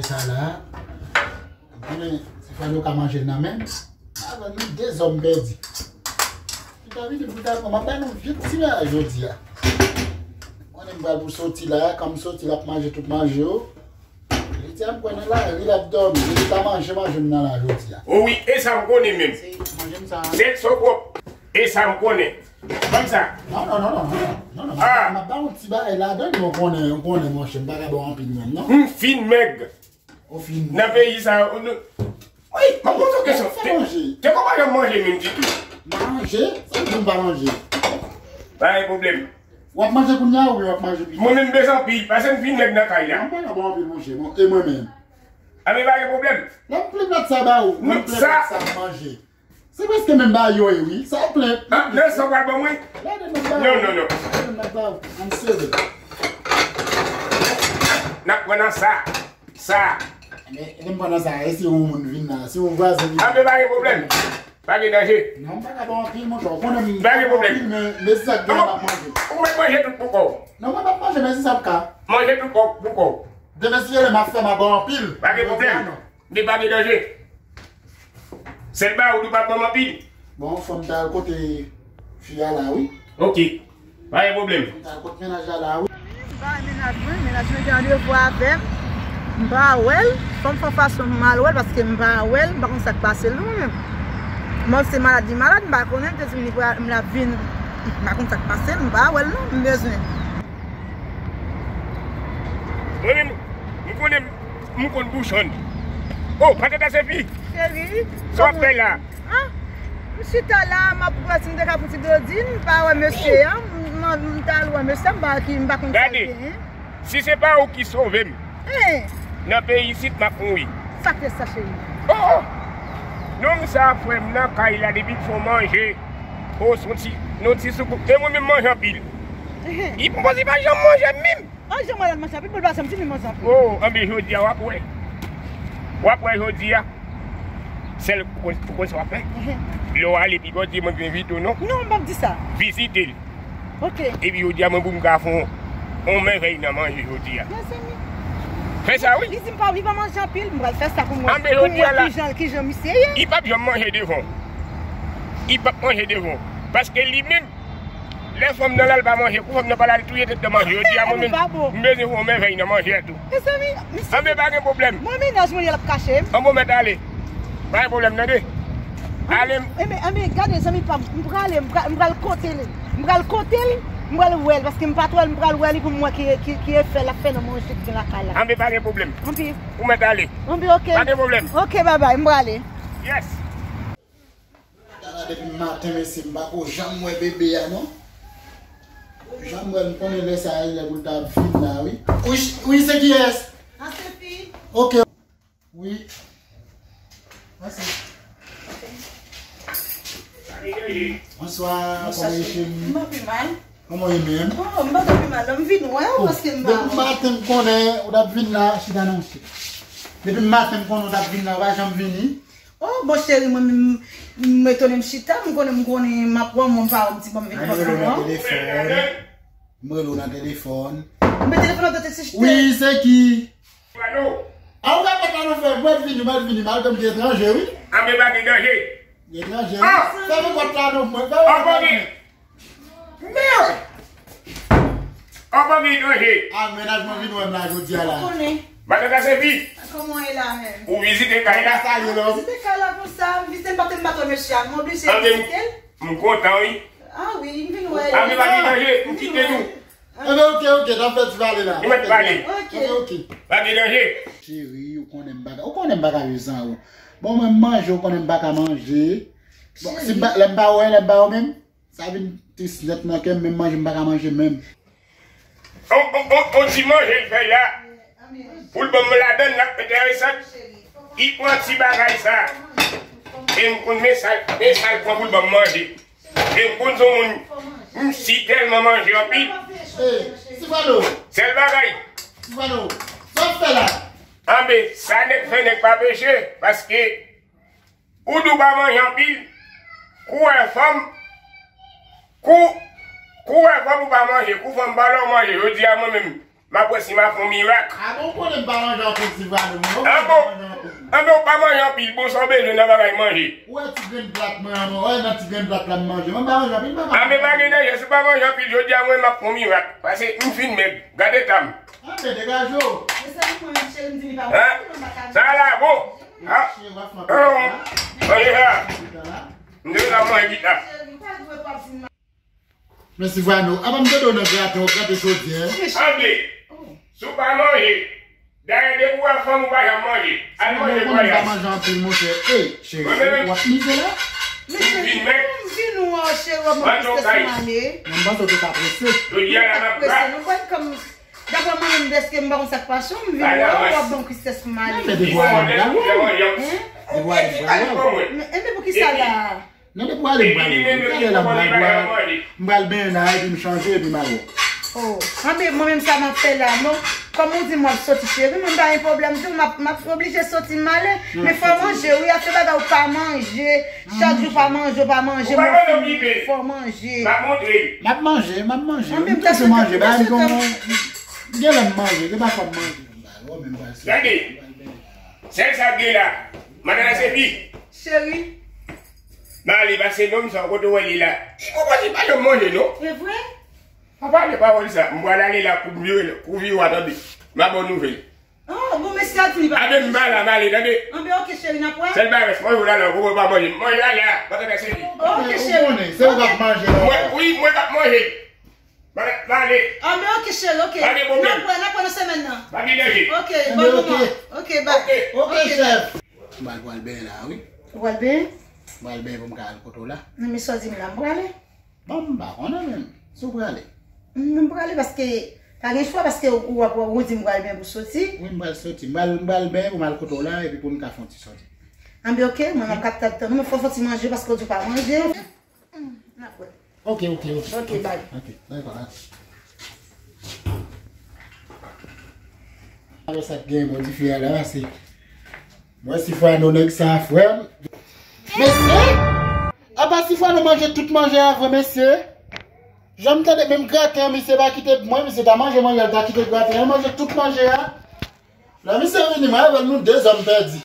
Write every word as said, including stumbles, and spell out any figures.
Sa la, ebyen, si fò nou ka manje l nan menm. Ala, nou de zòm pèdi. Li ta vini pou ta, m ap bay nou vye ti bagay jodi a. Konnen m pral pou soti la, kan m soti l ap manje tout manje yo. Li di a m kwè nan lari l ap dòmi, li ta manje manje m nan la jodi a. O wi, e sa m konnen menm. Se manje m sa. Se sou kòb. E sa m konnen. Ban m sa. Non, non, non, non, non, non, non, non. Ah. M ap ba yon ti bagay ladan, men w konnen, w konnen, monchè, m pa ka ba w anpil menm, non. M fin mèg. Ou fin. Nan peyi sa, ou nou. Wi, m ap poze w kesyon. Fè manje. Te, te kòman yo manje menm ditou? Manje? Sa m di m pa manje? Pa gen pwoblèm. W ap manje kounye a oubyen w ap manje pita? Mwen menm bezwen anpil, paske m fin mèg nan kay la. Mwen pa ka ba w anpil, monchè, non. E mwen menm? A, men pa gen pwoblèm. Lè m plen nòt sa ba ou, lè m plen nòt sa m manje. Se prèske menm bagay yo ye, wi. Sa w plen. Ah, nan sa w pral ban mwen? Lè de nòt ba ou. Non, non, non. Lè de nòt ba ou. An sere. N ap pran nan sa. Sa. Men, lè m pran nan sa, e si yon moun vin la, si yon vwazen vin la. A, men pa gen pwoblèm. Pa gen danje. Non, m pa ka ba w anpil, monchè. Ou konnen m pa gen pwoblèm. Anpil, men, men se sa k gen m ap manje. Ou mèt manje tout pou kò w. Non, mwen p ap manje, men se sa m ka. Manje tout kò, pou kò w. Demen si rele m ap fè, m ap ba w anpil. Pa gen pwoblèm. Men pa gen danje. Sèl bagay ou di w p ap ban m anpil. Bon, fò m t al kote fi a la, wi. Ok. Pa gen pwoblèm. Fò m t al kote mennaj la la, wi. M pa wè mennaj mwen, mennaj mwen gen randevou avè m. M pa wè l. Fò m fè fason pou m al wè l paske m pa wè l. M pa konn sa k pase l non mwen menm. Mwen se malad li malad, m pa konnen, m te di m li pral, m l ap vin. M pa konn sa k pase l, m pa wè l non, m bezwen. Mwen menm, m konnen m konn bouchon. Oh, pa tande se fi. Cheri, sa w ap fè la? Ah, m chita la, m ap wè si m te ka fè ti dodin, m pa wè mesye a, m, m, m t al wè mesye a, m pa ki, m pa konn sa l genyen. Si se pa ou ki sove m nan peyi isit, m ap mouri. Sa k fè sa, cheri? Oh, oh! Nonm sa, frè m nan kay la depi l fè w manje. Oh, se yon ti, yon ti soukoup. E mwen menm manje anpil. Li poko di pa janm manje menm. An jan mwen al manje anpil, pou l pa janm di li manje anpil. Oh, anben jodi a w ap wè. W ap wè jodi a. Sèl ou konn, ou konn sa w ap fè? Lè w ale pi bò, di mwen gen vide w non. Non, m p ap di sa. Vizite l. Ok. Epi jodi a mwen pou m ka fè yon, yon mèvèy nan manje jodi a. Mezanmi. Fè sa wi. Li di m pa, li pa manje anpil, m pral fè sa pou mwen. Anben jodi a la. Pou mwen kijan, kijan misye ye. Li p ap janm manje devan w. Li p ap manje devan w. Paske li menm, lè fanm nan la l pa manje, kou fanm nan pa la, li touye tèt nan manje. Jodi a mwen menm, m bezwen fè yon mèvèy nan manje a tou. Mezanmi, misye. Anben pa gen pwoblèm. Mwen mennaj mwen, l ap kache m. Anben w mèt ale. Pa gen pwoblèm, tande. Ale m. Enben, enben, gade, zanmi pa m, m prale, m pra-, m pral kote l. M pral kote l, m pral wè l, paske m pa t wè l, m pral wè li pou m wè ki, ki, ki efè l ap fè nan manje ki gen lakay la. Anben pa gen pwoblèm. Anpi. Ou mèt ale. Anpi, ok. Pa gen pwoblèm. Ok, babay, m prale. Yes. Gade depi maten, mesye, m pa ko janm wè bebe a, non. Janm wè l, m konnen lè sa a, lè pou l ta vin la, wi. Wi, wi, se kiyès? A, se fi. Ok. Wi. Mèsi. Bonswa, kòman ye, cheri? M pa pi mal. Kòman w ye menm? Oh, m pa t pi mal, non. M vin wè w, paske m pa. Depi maten, m konnen ou t ap vin la, chita nan chè. Depi maten, m konnen ou t ap vin la, ou pa janm vini. Oh, bon, cheri, mwen menm, m etone m chita, m konnen, m konnen m ap wè w, mwen m pa wè w, m di bon, m vin fòs mwen. M rele w nan telefòn. M rele w nan telefòn. M met telefòn nan tèt ou, cheri. Wi, se ki? Alo? A, ou ka pèt la nan fè, mwen vini, mwen vini, malgre m gen etranje, wi. A, men pa gen danje. Gen etranje, wi. Ah! Fèmen pòt la non, mwen, fèmen pòt la non. Mèd! Anba men etranje. A, mennaj mwen vin wè m la jodi a la. Ou konnen. Madan Kasevi. Kòman w ye la menm? Ou vizite kay la? Ou pa salye non. Vizite kay la konsa, m vizite, m pa te, m pa t wè mesye a, m oblije vizite l. Anben, m kontan wi. A wi, m vin wè. A, men pa gen danje, m kite nou. Anben, ok, ok, n ap fè ti pale la. Nou mèt pale. Ok. Anben, ok. Pa gen danje. Cheri, ou konnen m pa ka, ou konnen m pa ka viv san ou. Bon, mwen m manje, ou konnen m pa ka manje. Bon, si m pa, lè m pa wè, lè m pa wè menm. Sa vin tris nèt nan kè m, menm manje m pa ka manje menm. On, on, on, on ti manje l fè la. Pou l ban m ladann, l ap enteresan. Li pran ti bagay sa. E m konn men sa, men sa l pran pou l ban m manje. E m konn se yon moun, m si tèlman manje anpil. Ey, Sifano. Sèl bagay. Sifano, sa w fè la? Anben, sa nèg fè nèg pa peche, paske ou di w pa manje anpil, kou wè fanm, kou, kou wè fanm ou pa manje, kou fanm pale w manje, jodi a mwen menm, M ap wè si m ap fè yon mirak. A bon, konnen m pa manje anpil, Sifwano, non? A bon? Anben, w pa manje anpil, bon, sa w bezwen nan bagay manje? Ou wè ti grenn plat mwen an, mwen wè nan ti grenn plat la m manje. Mwen pa manje anpil, mwen pa manje. Anben, pa gen danje, si w pa manje anpil, jodi a mwen m ap fè yon mirak. Paske m fin mèg. Gade eta m. Anben, degaje w. Mezanmi, mwen menm, cheri m di li pa manje, mwen pa ka. Sa la bon. Manje sa. M te la manje pita. Cheri, m pa dwe p ap di m. Men Sifwano, apa m tande w nan graten, w ap graten chodyè? Anben, si w pa manje, dayè depi w wè fanm ou pa janm manje. Al manje, Sifwano, konnen m pa manje anpil, monchè. Ey, cheri, w ap mize la? Men cheri, m vin wè w, cheri, w ap ban m tristès pou m ale. Non, m panse w te ka prese. Jodi a la m ap prese, non, ban m kòm, daprè mwen menm, dèske m pa konn sa k pase w, m vin wè w, w ap ban m tristès pou m ale. Men depi w ale m pral wè w. Depi w ale m pral wè w. Men, enben, poukisa la? Non, depi w ale m pral wè w. Talè la m pral wè w. M pral benyen la, epi m chanje, epi m al wè w. Oh, anben, mwen menm sa m ap fè la, non. Kòm ou di m w ap soti, cheri, mwen m pa gen pwoblèm tou, m ap, m ap oblije soti m ale. Men fò w manje, wi, afè bagay ou pa manje. Chak jou pa manje, ou pa manje, mwen fini, fò w manje. M ap montre. M ap manje, m ap manje. Anben, m ta sou manje, ba m gon. Gen lè m manje, gen pa fò m manje. Gade, sèl sa k gen la, madan la se li. Cheri. M ale pase nonm sa kote w wè li la. Li konprann li pa janm manje non. E vre? Pa pale pawòl sa. M pral ale la kou vire, kou vire w a tande. M a ba w nouvèl. Oh, bon, mesye a di li pa. Anben m pa la, m ale tande. Anben, oke, cheri, n ap wè. Sèl bagay, manje w la la, ou konprann pa manje. Manje w ale a, madan la se li. Oke, cheri. Ou konnen, se ou k ap manje la. Mwen, wi, mwen k ap manje. Mwen, mwen ale. Anben, oke, cheri, oke. Pa gen pwoblèm. N ap wè, n ap wè nan semèn nan. Pa gen danje. Oke, bon moman. Oke, bye. Oke, chèf. M pral, pral benyen la, wi. Ou pral benyen? M pral benyen pou m ka al kote w la. Non, men sa w di m la, m prale. Bon, m pa konnen menm. Si w prale. M, m prale paske, pa gen chwa paske ou, w ap, ou di m pral benyen pou soti. Wi, m pral soti. M pral, m pral benyen pou m al kote w la, epi pou n ka fè yon ti soti. Anben, oke, mwen, m ap kapab tann ou, men fò w fè yon ti manje paske w di w pa manje. N ap wè. Oke, oke, oke. Oke, bye. Oke, dakò, dakò. Alò, sa k gen modifiye a la, se. Mwen, Sifwano nèg sa, frè m. Mesye! Apa Sifwano manje tout manje a vre, mesye? Jan m tande menm graten an, misye pa kite mwen, misye ta manje manje, l ta kite graten an, manje tout manje a. Lè misye vini, mwen avè l, nou de zòm pèdi.